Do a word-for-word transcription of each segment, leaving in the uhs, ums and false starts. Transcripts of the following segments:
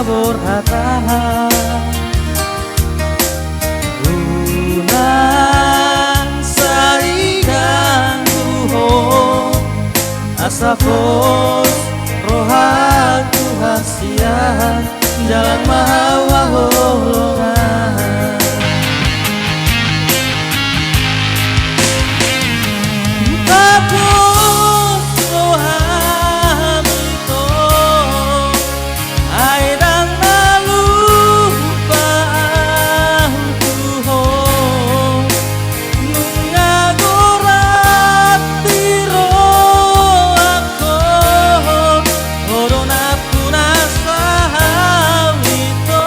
borhat. Unang sai ganggu ho, asa pos rohangku hasian, jalang ma au haholongan. Tapos roham ito, ai ndang na lupa ahu tu ho. Nunga gorat di rohangku, ho do nampuna sahau ito.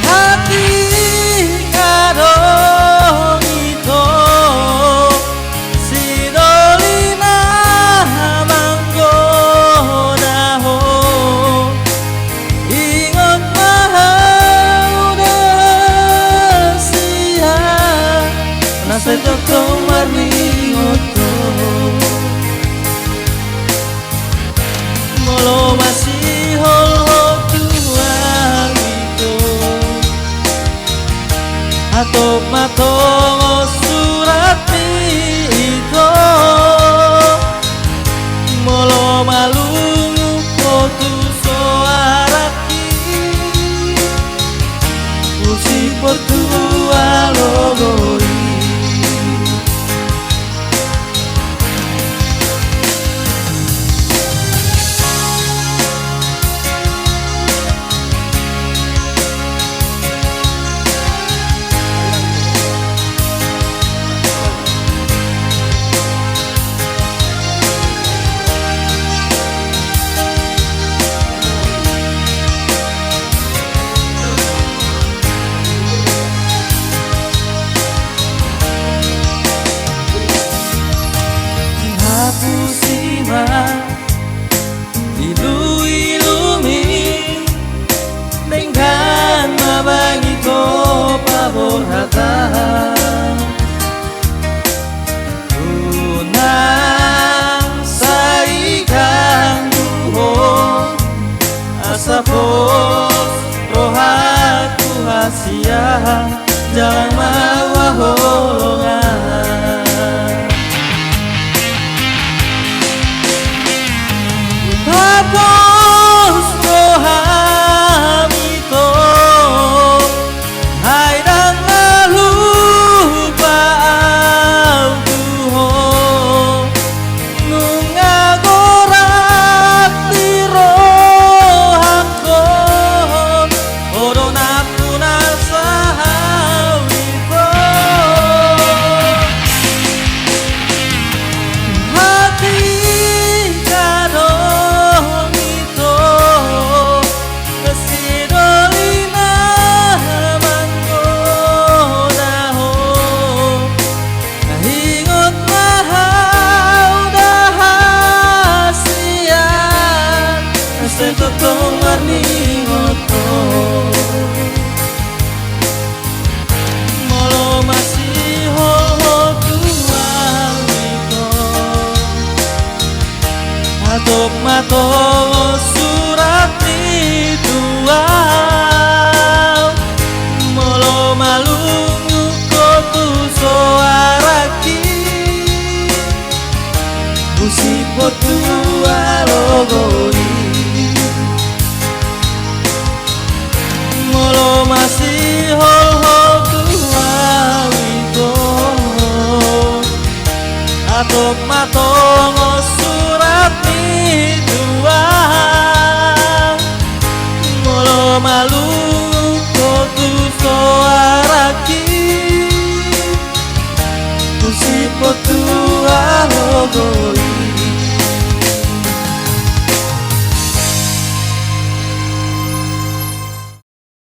Hatiha adong ito, sidoli na manggoda ho. Ingot ma au da hasian, na sai tongtong marningot ho. Molo masihol ho tu ahu ito, hatop ma tongon surat ni ito. Molo malungun ho tu soarangki, husip ho tu alogo i. Hapusi ma iluilumi, denggan ma bangku paborhatan. Unang sai ganggu ho, asa pos rohangku hasian, jalang ma au haholongan. Tapos roham ito, ai ndang na lupa ahu tu ho. Nunga gorat di rohangku, ho do nampuna sahau ito. Hatiha adong ito, sidoli na manggoda ho. Ingot ma au da hasian, sai tongtong marningot ho. Molo masihol ho tu ahu ito, hatop ma tongon surat i tu ahu. Molo malungun ho tu soarangki, husip ho tu alogo i. Molo masihol ho tu ahu ito, hatop ma tongon